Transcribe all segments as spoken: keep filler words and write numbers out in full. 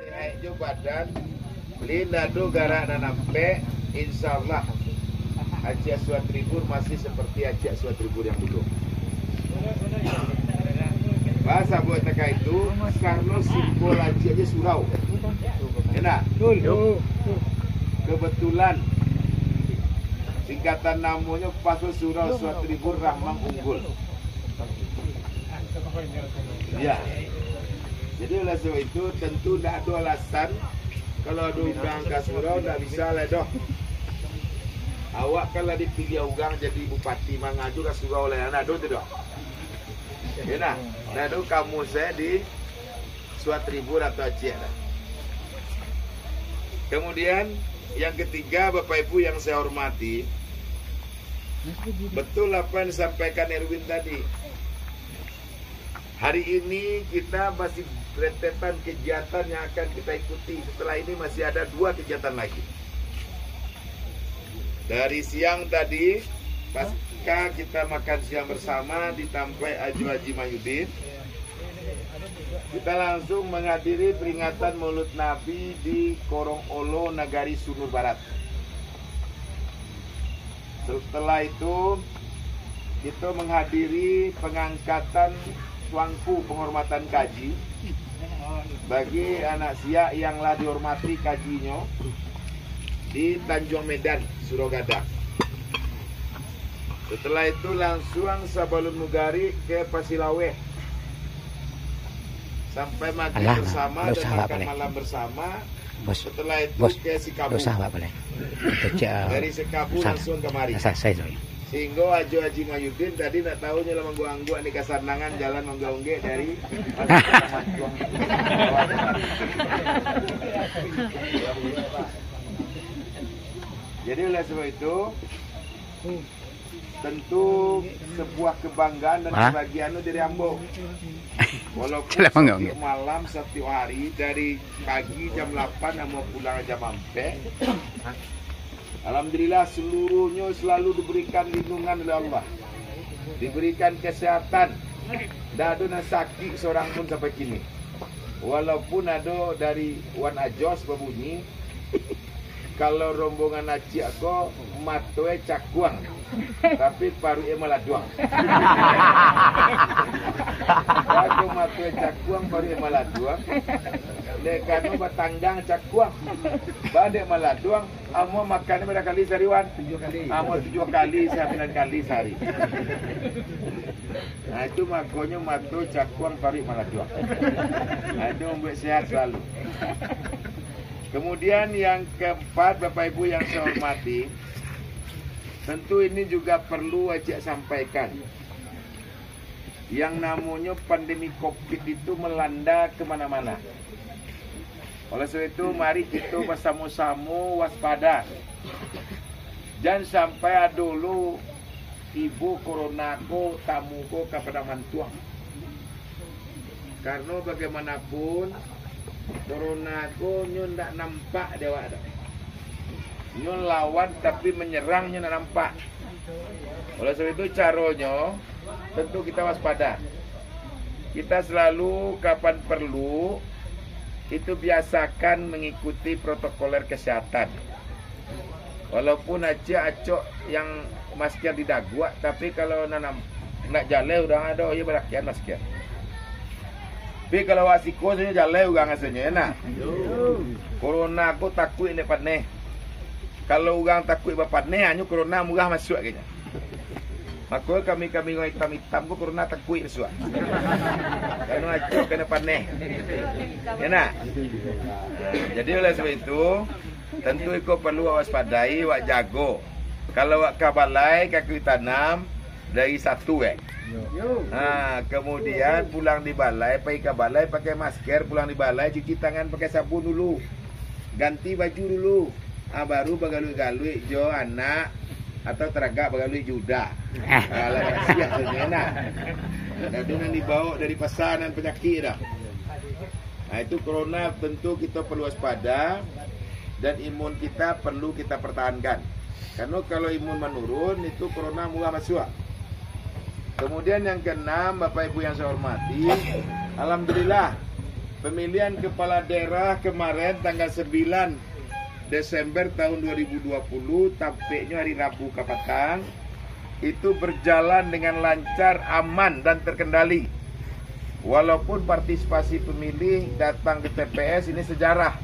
Naik jo badan, lin dado garak nan ampek, insya Allah, Aciak Suat Ribur masih seperti Aciak Suat Ribur yang dulu. Bahasa buat takah itu, karena simbol Aciak je surau. Enak? Kebetulan, singkatan namonyo pas surau Suat Ribur Rahmang Unggul. Ya. Jadi, oleh sebab itu, tentu ndak ado alasan kalau ado urang ka surau, ndak bisa lah doh. Awak kan lah dipiliah urang jadi bupati, mangadu ka surau lah, ndak ado tu doh. Ya nah, ndak ado kamu saya di Suat Ribur atau Aciak lah. Kemudian, yang ketiga, Bapak Ibu yang saya hormati, betul apa yang disampaikan Erwin tadi. Hari ini kita masih rentetan kegiatan yang akan kita ikuti. Setelah ini masih ada dua kegiatan lagi. Dari siang tadi, pasca kita makan siang bersama di tampek Ajo Haji Mahyudin, kita langsung menghadiri peringatan Maulud Nabi di Korong Olo, Nagari Sunur Barat. Setelah itu, kita menghadiri pengangkatan tuangku penghormatan kaji bagi anak siak yang lah dihormati kajinyo di Tanjuang Medan, Surau Gadang. Setelah itu, langsung sabalun mugarik ke Pasilaweh. Sampai maghrib Alah, bersama ndak dan usah, Pak, makan boleh. Malam bersama. Bos, Setelah itu bos, ke Sikabu. Ndak usah, Pak, boleh. Kita cek, ah, Dari Sikabu usah. Langsung kemari. Usah, saya, saya. Sehingga Ajo Haji Mahyudin tadi ndak tahu nyo lah mangguak-angguak ni kasanangan jalan manggaunggek dari Jadi, oleh sebab itu, tentu sebuah kebanggaan dan Hah? Kebahagiaan tu dari ambo. Walaupun Salah mangga, setiap mangga. Malam, setiap hari, dari pagi jam lapan, ambo pulang jam ampek. Alhamdulillah, seluruhnyo selalu diberikan lindungan oleh Allah. Diberikan kesehatan. Ndak ado nan sakik seorang pun sampai kini. Walaupun ado dari Wan Ajos babunyi, kalau rombongan Aciak ko, mato e cakuang, tapi paruik e maladuang. Kalau mato e cakuang, paruik e maladuang, dek kano batanggang cakuang. Ba dek maladuang, ambo makan bara kali sahari, Wan? Tujuah kali. Ambo tujuah kali, sambilan kali sahari. Nah, itu makonyo mato cakuang paruik maladuang. Nah, itu mambuek sehat selalu. Kemudian yang keempat, Bapak Ibu yang saya hormati, tentu ini juga perlu Aciak sampaikan. Yang namonyo pandemi covid itu melanda kemana-mana. Oleh sebab itu, mari kita bersama-sama waspada. Jan sampai ado lo tibo corona ko, tamu ko ka Padang Mantuang. Karena bagaimanapun, corona ko nyo ndak nampak di awak dak. Nyo lawan tapi menyerang nyo ndak nampak. Oleh sebab itu, caronyo, tentu kita waspada. Kita selalu, kapan perlu, itu biasakan mengikuti protokoler kesehatan. Walaupun Aciak acok yang masker di daguak, tapi kalau nanam, nak jaleh urang ado, iyo balakian masker. Tapi kalau awak siko sajo jaleh urang rasonyo, enak. Corona ko takuik ndak paneh. Kalau urang takuik bapaneh, hanyo corona murah masuak agaknyo. Mako kami-kami urang itam-itam ko corona takuik masuak. Karano acok kanai paneh. Enak. Nah, jadi oleh sebab itu, tentu iko perlu awak waspadai, awak jago. Kalau awak ka balai, ka kuik tanam, Dari satu, eh. Ha, kemudian pulang di balai, pai ka balai pakai masker, pulang di balai cuci tangan pakai sabun dulu. Ganti baju dulu. Ha, baru bagaluik-galuik jo anak atau taragak bagaluik jo uda. Ha, lah siap tu ni, nah. Ado nan dibawa dari pasa nan panyakik dah. Nah, itu corona tentu kita perlu waspada dan imun kita perlu kita pertahankan. Karena kalau imun menurun, itu corona mudah masuk. Kemudian yang keenam, Bapak Ibu yang saya hormati, alhamdulillah, pemilihan kepala daerah kemarin tanggal sembilan Desember tahun dua ribu dua puluh, tampaknyo hari Rabu kapatang, itu berjalan dengan lancar, aman, dan terkendali. Walaupun partisipasi pemilih datang ke T P S ini sejarah,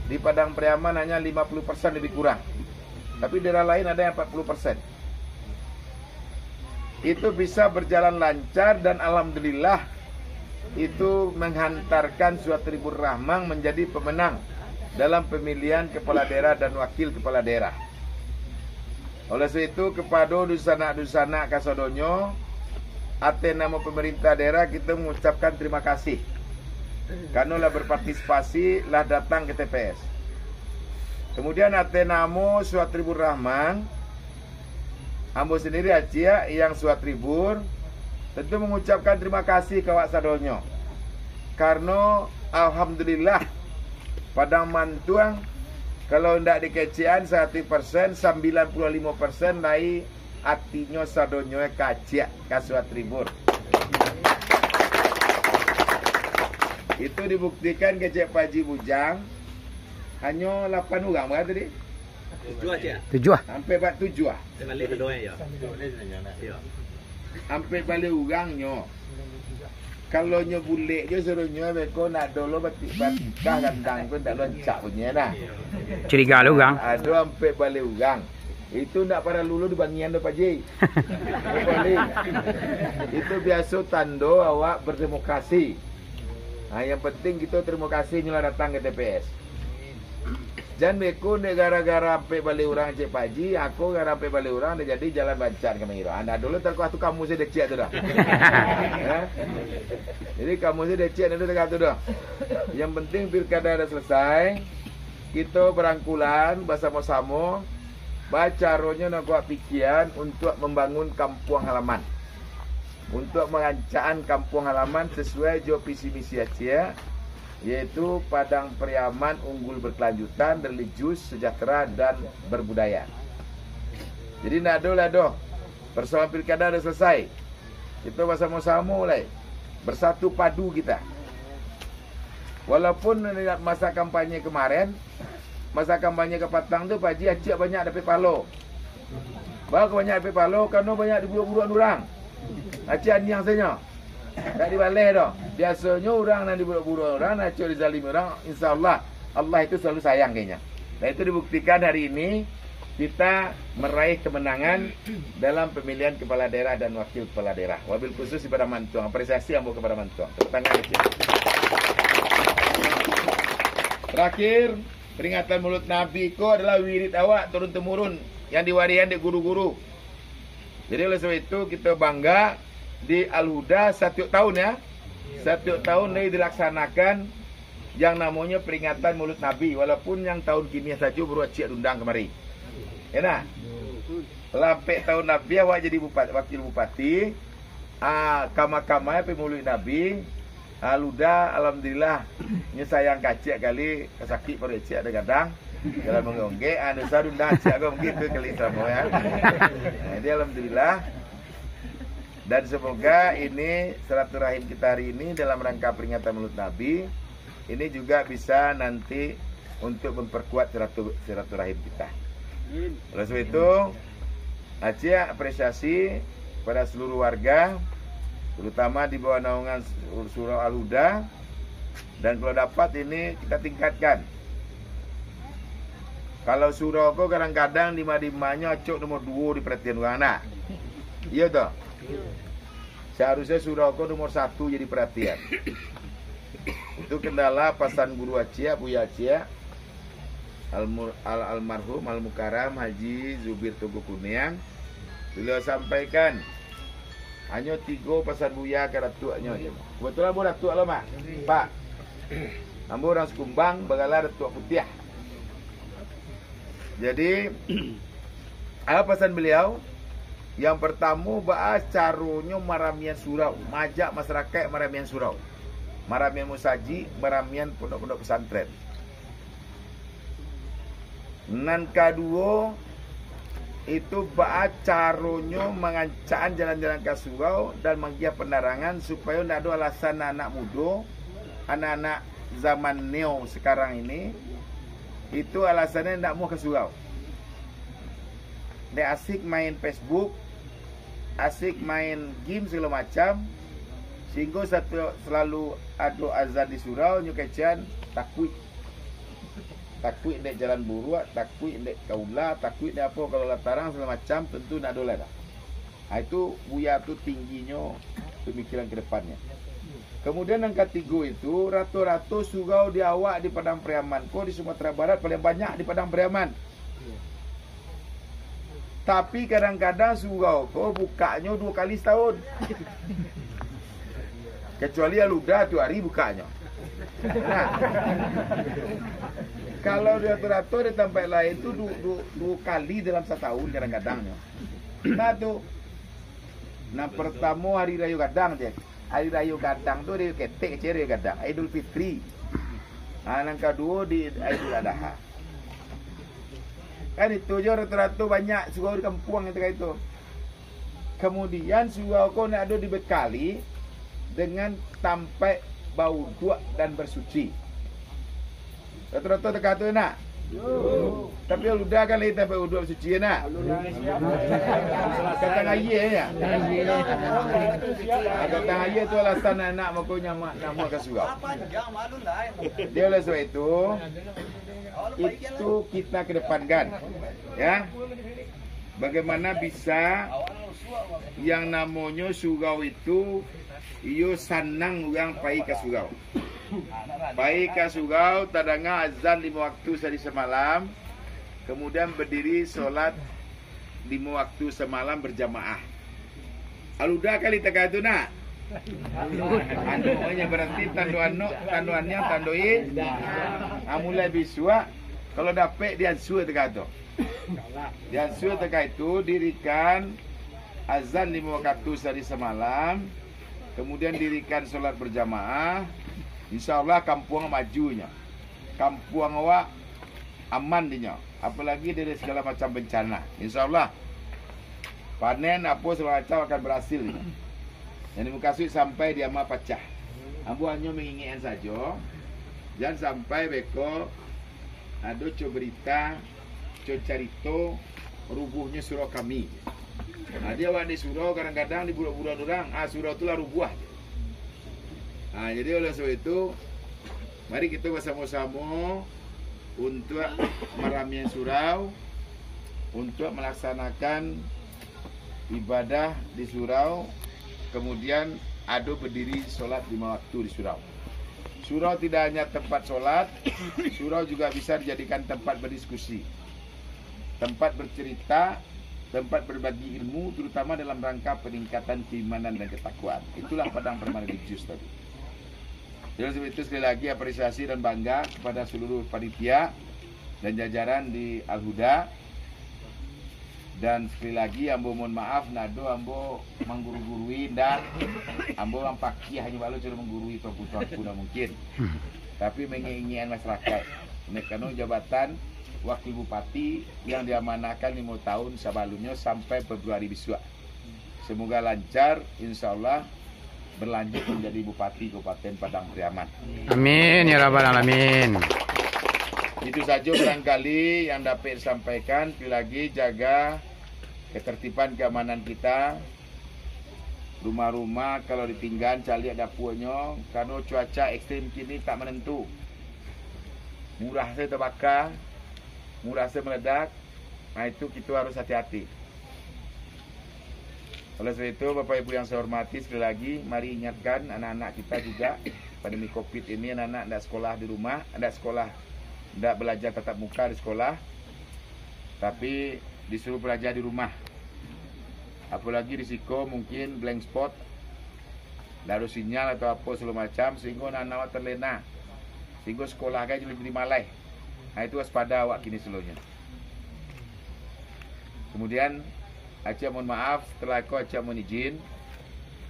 di Padang Pariaman hanya lima puluh persen lebih kurang. Tapi daerah lain ada yang empat puluh persen. Itu bisa berjalan lancar dan alhamdulillah itu menghantarkan Suat Ribur Rahmang menjadi pemenang dalam pemilihan kepala daerah dan wakil kepala daerah. Oleh sebab itu, kepada dunsanak-dunsanak kasadonyo, ateh namo pemerintah daerah, kita mengucapkan terima kasih. Karena lah berpartisipasi, lah datang ke T P S. Kemudian, ateh namo Suat Ribur Rahmang, ambo sendiri Aciak yang Suat Ribur, tentu mengucapkan terima kasih ka awak sadonyo. Karena, alhamdulillah, Padang Mantuang, kalau ndak dikecekan saratus persen, sambilan puluah limo persen lai atinyo sadonyo ka Aciak, ka Suat Ribur. Itu dibuktikan kecek Pak Haji Bujang, hanyo lapan urang, bara tadi? Tujuah, Cik. Tujuah. Sampai bak tujuah. Balik sadonyo, yo. Yo. Ampek baleh urangnyo. Kalau nyo bulek jo suruhnyo, beko nak dolo batik-batikah gandang tu, ndak lancak bunyi nah. Curiga lo urang. Ado ampek baleh urang. Itu ndak paralu lo dibangian do, Pak Ji. Ndak paralu. Itu biaso tando awak berdemokrasi. Ha, yang penting kito terima kasih nyo lah datang ke T P S. Jan beko dek gara-gara ampek baleh urang cek Pak Haji, ako gara ampek baleh urang dah jadi jalan rancak ka Mairo. Anda dulu terkuah tu kamu saja cek tu dah. Ya? Jadi kamu saja cek nanti dekat tu dah. Yang penting pilkada dah selesai. Kita berangkulan bersama-sama. Bacaronyo nak buat pikiran untuk membangun kampung halaman. Untuk merancakkan kampung halaman sesuai jo visi misi Aceh, yaitu Padang Pariaman unggul berkelanjutan, religius, sejahtera, dan berbudaya. Jadi, ndak ado lah doh. Persoalan pilkada dah selesai. Kita bersama-sama lai. Bersatu padu kita. Walaupun masa kampanye kemarin, masa kampanye kapatang tu, Pak Haji Acik banyak dapek palo. Baa kok banyak dapek palo? Karano banyak diburuak-buruak urang. Acik aniang sajo. Tak dibaleh doh. Biasonyo urang nan diburuak-buruak urang, nan acok dizalimi urang, insya Allah, Allah itu selalu sayang ka inyo. Dan itu dibuktikan hari ini, kita meraih kemenangan dalam pemilihan kepala daerah dan wakil kepala daerah. Wabil khusus kepada Mantuang. Apresiasi ambo kepada Mantuang. Tepuk tangan kecil. Terakhir, peringatan Maulid Nabi ko adalah wirid awak turun-temurun yang diwariskan dek guru-guru. Jadi, oleh sebab itu, kita bangga di Al-Huda satiap tahun, ya. Satiap tahun ni dilaksanakan yang namanya peringatan Maulid Nabi, walaupun yang tahun kini saja baru Acik diundang kemari. Ya nah? Lah ampek tahun labiah awak jadi bupat-, wakil bupati, ah, kamai-kamai pai Maulid Nabi, Al-Huda, alhamdulillah, nyo sayang ka Acik kali, sakik paruik Acik kadang-kadang, jalan manggonggek, ah, dosa diundang Acik ko mungkin tu kali samo, ya. Nah, jadi alhamdulillah. Dan semoga ini silaturahim kita hari ini dalam rangka peringatan Maulid Nabi, ini juga bisa nanti untuk memperkuat silatu-, silaturahim kita. Oleh sebab itu, Acik apresiasi kepada seluruh warga, terutama di bawah naungan Surau Al-Huda, dan kalau dapat ini kita tingkatkan. Kalau surau ko kadang-kadang dima-dimanyo acok nomor duo di perhatian urang, nah. Iyo toh? Seharusnya surau ko nomor satu jadi perhatian. Itu kendala pasan guru Acik, Buya Acik, Al-, Al-, almarhum Al-Mukarram Haji Zubir Tungku Kuniang. Beliau sampaikan, Hanyo tigo pasan Buya ka Datuaknyo je. Kebetulan ambo Datuak lo mah, Pak. Ambo urang Sikumbang, bagala Datuak Putiah. Jadi, apa pasan baliau? Yang partamo, baa caronyo maramian surau, maajak masarakaik maramian surau, maramian musajik, maramian pondok-pondok pesantren. Nan kaduo, itu baa caronyo mangancakan jalan-jalan ka surau dan manggiah pandarangan, supayo ndak ado alasan anak mudo, anak-anak zaman neo sakarang ini, itu alasannyo ndak namuah ka surau. Dek asik main Facebook, asik main game sagalo macam, sehinggo satu, salalu ado azan di surau, nyo kecekan takuik. Takuik dek jalan buruak, takuik dek ka ula, takuik dek apo, kalau lah tarang sagalo macam, tentu ndak ado lai dah. Ha, itu Buya tu tingginyo pamikiran ka depannyo. Kemudian yang katigo itu, rato-rato surau di awak di Padang Pariaman ko di Sumatera Barat paling banyak di Padang Pariaman. Tapi kadang-kadang surau ko bukaknyo duo kali satahun. Kecuali Aluda tiok ari bukaknyo. Nah, kalau di rato-rato di tampek lain tu du-, du-, duo kali dalam satahun kadang-kadangnyo. Nah tu, nan partamo Hari Rayo Gadang je. Hari Rayo Gadang tu, Rayo Ketek kecek Rayo Gadang, Idul Fitri. Ha, nan kaduo di Idul Adha. Kan itu jo rato-rato banyak surau di kampuang itu kan itu. Kemudian surau ko nak ado dibekali dengan tampek bauduak dan bersuci. Rato-rato takah tu nak. Tapi Aluda kan lai tampek uduak suci nak. Gatang aia ya. Gatang aia tu alasan anak mako nyamak namuah ka surau. Dia oleh sebab itu, itu kita kedepankan, ya. Bagaimana bisa yang namonyo surau itu, iyo sanang urang pai ka surau. Pai ka surau, tadanga azan limo waktu sahari samalam, kemudian badiri solat limo waktu samalam barjamaah. Aluda kali takah tu nak. Anoknyo bararti tando anok, tando anyang, tando i. Ah, mulai bisuak, kalau dapek diansua takah tu. Diansua takah itu, dirikan azan limo wakatu sahari samalam, kemudian dirikan solat barjamaah, insya Allah kampuang maju nyo. Kampuang awak aman dinyo, apolagi dari sagalo macam bancana. Insya Allah, panen apo sagalo macam akan barasil dinyo. Nan dimukasuik sampai di ama pacah. Ambo hanyo mangingekan sajo, jan sampai beko ado co barita, co carito, rubuahnyo surau kami. Nah, di awak di surau kadang-kadang di buruak-buruak urang, ah, surau tu lah rubuah. Ah, jadi oleh sebab itu, mari kita basamo-samo untuak maramian surau, untuak malaksanakan ibadah di surau, kemudian ado badiri solat lima waktu di surau. Surau tidak hanya tempat solat, surau juga bisa dijadikan tempat berdiskusi, tempat bercerita, tempat berbagi ilmu, terutama dalam rangka peningkatan keimanan dan ketakwaan. Itulah Padang Pariaman Religius tadi. Jadi, sebab itu, sekali lagi apresiasi dan bangga kepada seluruh panitia dan jajaran di Al-Huda. Dan sekali lagi, ambo mohon maaf, ndak ado ambo mangguru-gurui, ndak. Ambo urang pakiah nyo balo, caro manggurui tuanku-tuanku, ndak mungkin. Tapi, mangingek-ingekan masyarakat. Oleh karano jabatan Wakil Bupati yang diamanahkan limo tahun sabalumnyo sampai Februari bisuak. Semoga lancar, insya Allah berlanjut menjadi Bupati Kabupaten Padang Pariaman. Amin, ya Rabbal Alamin. Itu saja barangkali yang dapat disampaikan. Sekali lagi, jaga ketertiban keamanan kita. Rumah-rumah kalau ditinggan, caliak dapuanyo, karena cuaca ekstrim kini tak menentu. Murah saja terbakar, murah saja meledak. Nah, itu kita harus hati-hati. Oleh sebab itu, Bapak Ibu yang saya hormati, sekali lagi, mari ingatkan anak-anak kita juga, pandemi covid ini, anak-anak ndak sekolah di rumah, ndak sekolah, ndak belajar tatap muka di sekolah, tapi disuruh belajar di rumah. Apolagi risiko mungkin blank spot, ndak ado sinyal atau apo sagalo macam, sahinggo anak-anak terlena, sahinggo sakolah gai jadi malai. Nah, itu waspada awak kini saluruhnyo. Kemudian, Aceh mohon maaf, setelah ko Aceh mohon izin,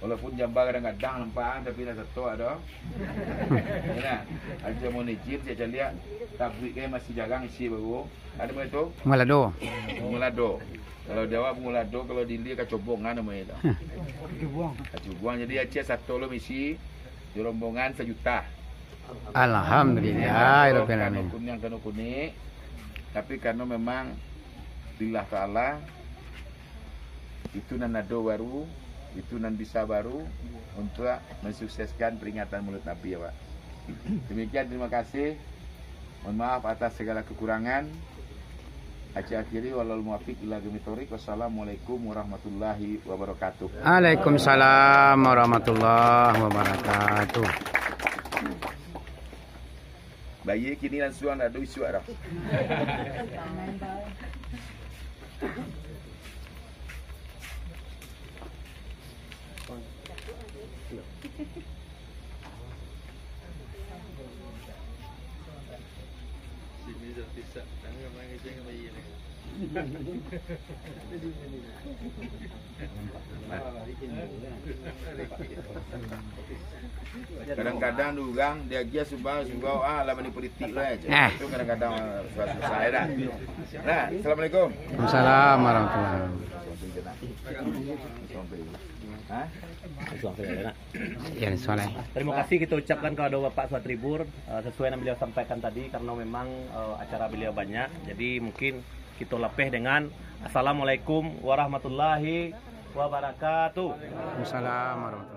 walaupun jamba kadang-kadang nampak, tapi lah sato ado. Nah, Aceh mohon izin, Aceh caliak, tabuik gai masih jarang isi baru. Ado mah itu? Bungo lado. Bungo lado. Kalau di awak bungo lado, kalau di Ilia kacobongan namonyo tu. Kacobong. Kacobong. Jadi Aceh sato lo misi di rombongan sajuta. Alhamdulillah, ya Rabbil Alamin. Kano kuniang, kano kunik. Tapi karano memang lillah ta'ala, itu nan ado baru, itu nan bisa baru untuk mensukseskan peringatan Maulid Nabi, ya, Pak. Demikian, terima kasih. Mohon maaf atas segala kekurangan. Aceh akhiri, wallahul muwaffiq ila aqwamit thoriq. Wassalamualaikum warahmatullahi wabarakatuh. Waalaikumsalam warahmatullahi wabarakatuh. Bayi kini langsuang, ndak ado isuak doh. Kadang-kadang tu urang diagiah sumbang, sumbang, ah, lah mani politik lah aja. Ah. Itu kadang-kadang susah-susah ya dah. Nah, assalamualaikum. Waalaikumsalam warahmatullahi wabarakatuh. Hah? Ya, soalnya. Terima kasih kita ucapkan kepada Bapak Suat Tribur, eh, sesuai yang beliau sampaikan tadi, karena memang, eh, acara beliau banyak, jadi mungkin kita lapeh dengan Assalamualaikum warahmatullahi wabarakatuh. Waalaikumsalam warahmatullahi